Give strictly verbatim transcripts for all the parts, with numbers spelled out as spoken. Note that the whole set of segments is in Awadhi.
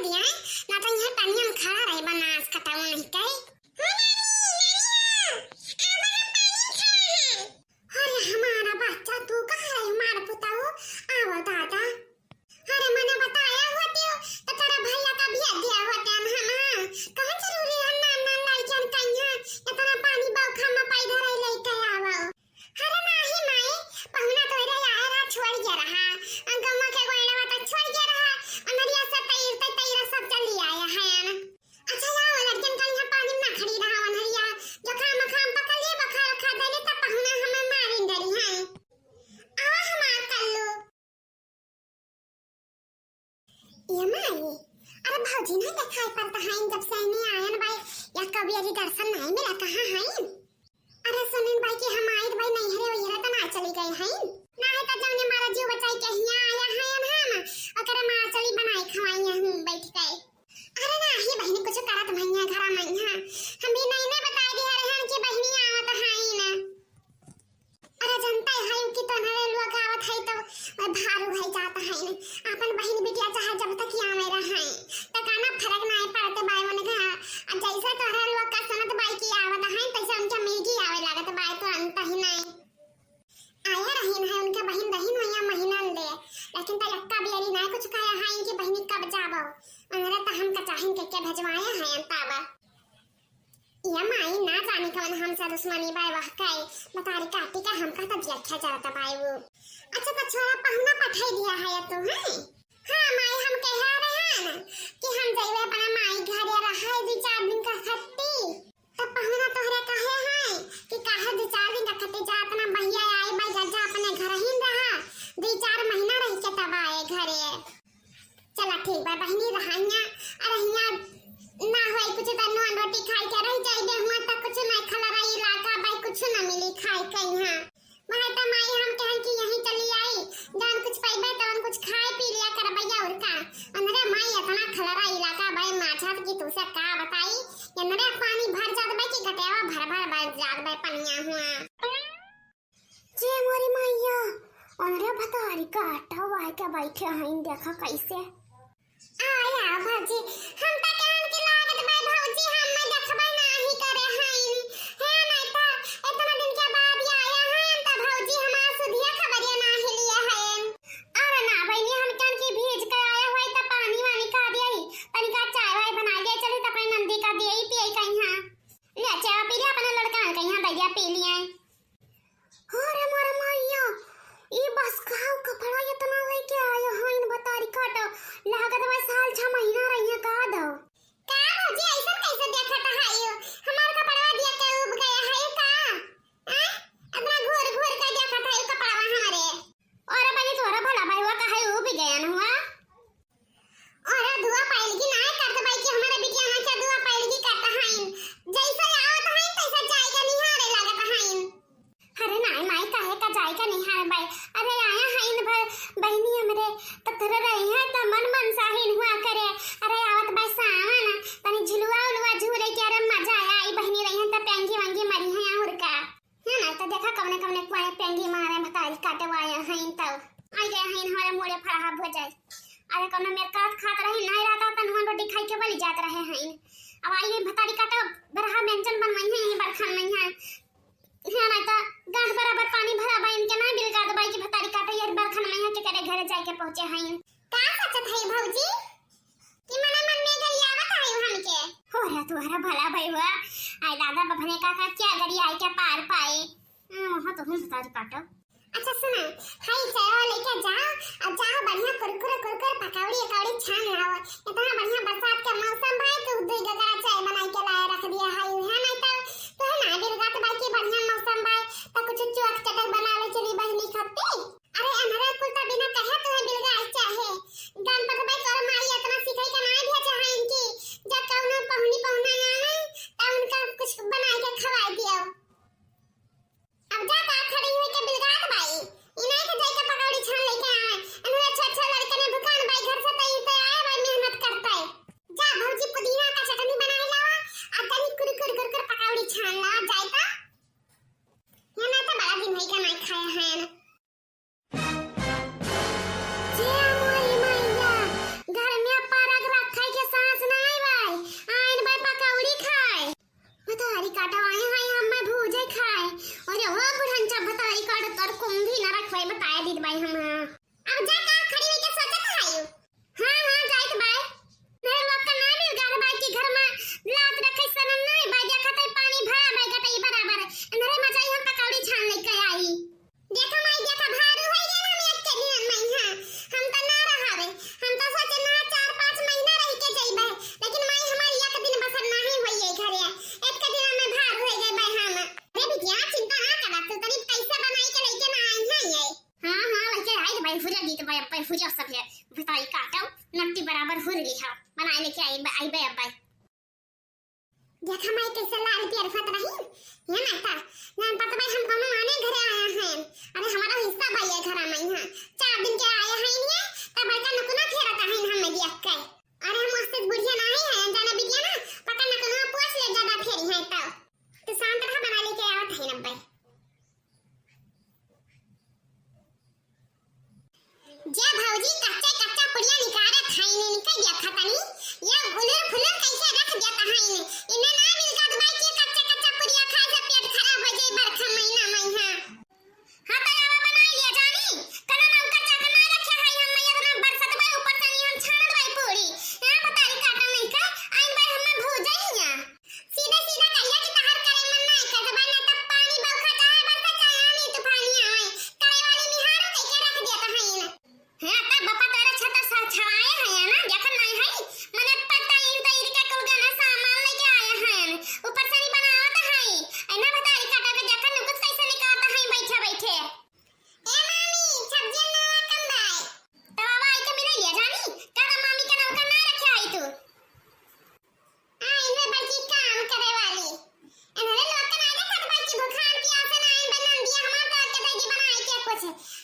दिया, ना तो यहाँ पानी में खड़ा रहे, बनास कटाऊ नहीं कहे। हो नानी, नानी हो, आवा ना, पानी खड़ा है। अरे हमारा बच्चा, तू कहाँ रहे हमारा पुताऊ? आवा दादा। अरे मने बताया होती हो, तो तेरा भैया का भेज दिया होते हम, हम, हाँ। कहाँ जरूरी है ना, ना लाई जान कहीं है, इतना पानी बौखा में पैदा रही लेके आवा। अरे नाही माई, पहुना तोहरे आए रहा, छोड़ गया रहा। अ, गौवा के गोइड़वा तक छोड़ गया रहा। अनरिया से तैरते तैरते सब चली आया है ना। अच्छा, या वो लड़कियन का यहाँ पानी में ना खड़ी रहा, अनरिया। जुकाम उखाम पकड़ लिए, बुखार उखार देले, तब पहुना हमें मारिन डरी है। आवा हमार कल्लू। ए माई, अरे भौजी नहीं देखाई पड़ता है, जब से नहीं आयन बाई, या कभी अभी दर्शन नहीं मिला, कहाँ है? अरे सुनिन बाई कि हम आइत बाई नहीं हरे, वही रहता ना चली गई है। ना है तो जौने मारा जीव बचाई के हियाँ आया है हम, ओकरे मारा चली बनाई खवाई हम बैठ के। अरे नाही बहिनी, कुछ करत भैया घरा मैया, हम भी नहीं ना बताई दिया रहन कि बहिनी आवत है ना। अरे जनता है कि तोहरे लोग आवत है तो भारू है जात है न। अपन बहिन बिटिया चाहे जब तक यहाँ में रहे तो काना फर्क नहीं पड़ते बाई मन का। आ जैसे तोहरे लोग का सुनत बाई की आवत है तैसे उनके मिर्गी आवे लागत बाई तुरंत ही नहीं। आया रहीन है उनके बहिन रहीन वैया महीना ले, लेकिन तो यक्का बियरी नहीं कुछ कहा है इनकी बहिनी कब जाबो। उनरे तो हम कचाहिन के, के भेजवाया है अंताबा। या माई ना जाने कवन हमसे दुश्मनी बाय वह काई, बतारी काटी का हमका तब देखा जाता बाय वो। अच्छा तो छोरा पहुना पठाई दिया है तू, हैं? हाँ माई, हम कह रहे हैं ना कि हम जइबे अपना माई घरे रहा है दो चार दिन का खट्टी। तब पहुना तोहरे कहे हैं कि काहे दो चार दिन का खट्टी, जा अपना भैया आई बाय, जा, जा अपने घर ही रहा, दो चार महीना रह के तब आए घरे। चला ठीक बा बहिनी, रहइया, रहइया ना होई कुछ त नून रोटी खाई के रह जाई दे, हुआ त कुछ नहीं, खलरा इलाका बा, कुछ ना मिली खाई के यहाँ। वहाँ त माई हम कहन कि यहीं चली आई, जौन कुछ पइबे तवन कुछ खाए पी लिया करबैया और का। अनरे माई इतना खलरा इलाका बा माझा कि तुसे का बताई, इनरे पानी भर जात बा कि गटेवा भर भर भर जात बा पनिया हुआ। जे मोरी मैया, अनरे भतारी काटा वाय के बैठे हैं, देखा कैसे। आया भौजी, हम त कहन की लागत बा भौजी, हम मैं देखबे नाही करे हैं। हे नहीं त इतना दिन के बाद ये आया है, हम त भौजी हमार सुधिया खबरिया नाही लिए हैं। अरे ना बहिनी, हम कहन की भीज के आया हुआ त पानी वानी का दिया ही, तनिका चाय वाय बना दिया, चली त अपने नंदी का दिया ही पिए कहीं हाँ। ले चाय पी लिया, अपने लड़का कहीं हाँ दैया पी लिए। अरे मोर मैया, ई बस का कपड़ा इतना लेके आया है इन बतारी काटा, लागत बा साल छह महीना रही है का दो। का भौजी ऐसा कैसे देखत है यू? हमार कपड़वा दिया के उब गया है यू का? हैं? इतना घूर घूर के देखत है यू कपड़वा हमारे। अरे बनी तोरा भला भाई हुआ का है उब गया न हुआ? अरे दुआ पाइलगी नाय करत बाई कि हमारे बिटिया ना क्या दुआ पाइलगी करता हईन। जैसे आवत हईन तैसे जाए का निहारे लागत हईन। अरे नाय माई काहे का जाए का निहारे बाई। अरे आया हईन भर बहिनी हमरे त तोरे रही है त मन मन साहिन हुआ करे। अरे आवत बाई सावन तनी झुलुआ उलुआ झूले के अरे मजा आया आई बहिनी रही है त पेंगी वंगी मरी है और का। है ना, तो देखा कवने कवने कुआए पेंगी मारे भतारी काटे वाए हैं तब। आई गए हैं हमारे मोरे फरहा भो जाए। अरे कवनो मेर करत खात रही, नहीं रहता तो नून रोटी खाई के बली जात रहे हैं। अब आई भतारी काटे बरहा व्यंजन बनवाई है यही बरखन में है। है ना, तो गांठ बराबर पानी भरा बा इनके ना बिलगा दबाई कि भतारी काटे ये बरखन में है के करे घरे जाए के पहुंचे हैं। का सोचत है भौजी? कि मने मन में गरियावत आयु हमके। हो रे तोहरा भला भई हुआ। आई दादा बभने का, का क्या गरियाई के पार पाए। हम्म, हाँ तो हम भतारी काटो। अच्छा सुना, हाई चाय लेके जाओ, अब जाओ बढ़िया कुरकुरे कुरकुरे पकौड़ी अकौड़ी छान लाओ। इतना बढ़िया बरसात के मौसम भाई, तू दो गगरा चाय बनाई के लाए रख दिया है, है नहीं तो तू है ना बिलगात भाई की बढ़िया मौसम भाई, तो कुछ चुअक चटक बना ले चली बहनी खत्ती। अरे अनहरा कुल त बिना कहे तुहे बिलगाई चाहे। गणपत भाई तोर माई इतना सिखाई के नाय भेजे हैं इनकी। जब कौनो पहुनी पहुना आवे, त उनका कुछ बनाई के खवाई दियो। अब जा का खड़ी हुई के बिलगात बाई। इनाई के जाई के पकौड़ी छान लेके आवे। अनहरा अच्छा अच्छा लड़के ने भुकान बाई घर से तई ते आए बाई मेहनत करते। जा भौजी पुदीना का चटनी बनाए भाई बताए दीत भाई हम, हाँ। अब जा का खड़ी होइके सोचत है यू? हाँ, हाँ, जाइत बाय। नहीं, लोग का ना मिल गा बाय कि घर में लात रखे सनम नहीं बाय, देखत है पानी भरा बाय, गटई बराबर। अंधरे में जाई हम पकौड़ी छान लेके आई। देखा माई, देखा, भारू होई गए हम एक के दिन में, हाँ। हम तो ना रहावे। हम तो सोचे ना चार पाँच महीना रह के जइबे, लेकिन माई हमारी एक दिन बसर नहीं होई है घरे। एक के दिन में भारू होई गए बे हम। अरे बिटिया, चिंता ना करा, तू तनी पैसा बनाई के लेके ना आई है ये। हाँ, हाँ, लेके आई भाई, हुरे गीत भाई, अब्बे हुरे सब है। बताई काटो, नट्टी बराबर हुर ली है। बनाए लेके आई, आई बे अब्बे। देखा माई कैसे लाल पियर होत रही। ये माता, जान पता भाई हम कौनो आने घरे आया है। अरे हमारा हिस्सा भाई है घरा में यहाँ। चार दिन के आया है इन्हें, तब बड़का नुकुना फेरत है हम में देख के। अरे हम मस्त बुढ़िया नहीं है, जाना बिटिया ना, पता नुकुना पोछ ले ज्यादा फेरी है तो। तो शांत रहा, बना लेके आवत है नब्बे। जे भौजी कच्चे कच्चा पुड़िया निकालत हईन, इनके देखा तनी, ये उलर फुलर कैसे रख देता हईन। इन्हें ना मिल जात बाई कि कच्चा कच्चा पुड़िया खाए से पेट खराब हो जाई बरखा महीना में, हाँ। हाँ, तो आवा बनाई लिया जानी, कना ना कच्चा कना रखे हई हम, मैं इतना बरसत बाई ऊपर से नहीं हम छानत बाई पूरी। यहाँ बतारी काटम नहीं का, आइन बाई हमें भूजई हिया। सीधा सीधा कहिया कि तहार करे मन ना करत बा, ना तब पानी बरखा चाहे बरखा चाहे आंधी तूफानी आए, करे वाली निहारो कह के रख देत हईन। हाँ, तब बापा तोरा छता सा छवाए है ना, देखन नहीं है, मने पता इन तो इनका कुल गाना सामान लेके आए हैं, ऊपर से नहीं बनावत है, ऐना बतारी काटा के देखन नु कुछ कैसे निकालता है बैठे बैठे। ए मामी, सब्जियां ना कम भाई। तब आवा आई के मिले लिया जानी, का मामी का नाम का ना रखे आई तू। आ, इनमें बड़की काम करे वाली। इन्हरे लोग के ना देखत बा कि भूखान पियासे ना आइन बे नंदिया, हमार तो के देगी बनाए के कुछ।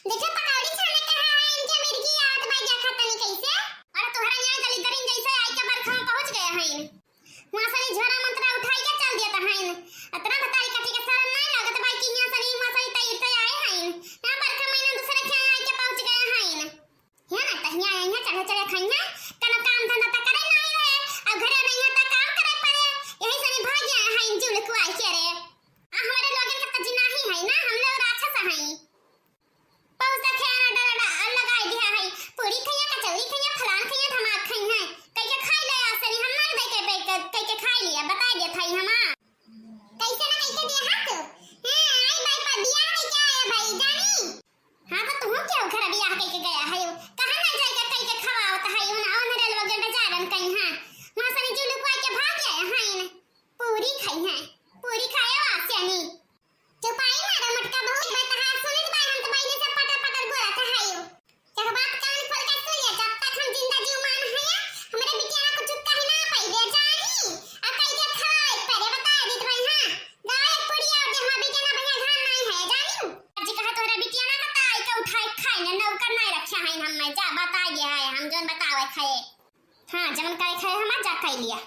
देखो पकौड़ी छाने के है, इनके मिर्गी आवत बा, देखा तनी कैसे। अरे तोहरा यहाँ दलिद्दरिन जैसे आई के बरखा में पहुँच गए हैं। वहाँ से झोरा मंत्रा उठाई के चल देता है। इतना बताई कथी के शर्म नहीं लागत बा कि यहाँ से नहीं, वहाँ से तैर के आए हैं। यहाँ बरखा महीना दूसरे के यहाँ आई के पहुँच गए हैं। हियाँ ना, त हियाँ, हियाँ चढ़े चढ़े खइहें, कउनो काम धंधा त करे नाहीं रहे, अब घरे रहिहें त काम करे पड़े, यही से भाग गया है इन जुलकुआ के रे। आ हमरे लोगन के त जिनाही है ना, हम लोग राक्षस हैं। पहुँच तक है ना, डर, डर, लगाई दिया है, पूरी खइहें, कचौरी खइहें, फलान खइहें, धमाक खइहें, कह के खाई ले आसनी, हम मार दे के, कह के खाई लिया, बताई देत है हमा। कैसे ना कह के दिया हाथ, हाँ, आई भाई पर बियाह है क्या है भाई, जानी? हाँ, तो तुहूँ क्यों घर बियाह कइके गया है? कहाँ ना जाइके कइके खवावत है? उन, उन रेलवे के बेचारन कहीं, हाँ। वहाँ से नीचे लुकवा के भाग गए हैं। पूरी खाई हैं। पूरी खाए वास्यानी। चुपाई मारा मटका बहुत बतहा सुनित बाय हम तो बहनी से पटर पटर बोलत है। एक बात कान खोल के सुन ले, जब तक हम जिंदा जीव मान है, हमरे बिटिया कुछ कहीं ना पाई दे जानी। आ कइके खाए परे बता दीत भाई, हाँ। गाय पुड़िया और जहाँ बिटिया ना भैया धान नहीं है, जानी। जी कहा तोहरा बिटिया ना कता आई के उठाए खाए ने नौकर नहीं रखे हैं हम में। जा बता गया है हम जोन बतावे खाए। हाँ, जमन करे खाए हम जा खाई लिया।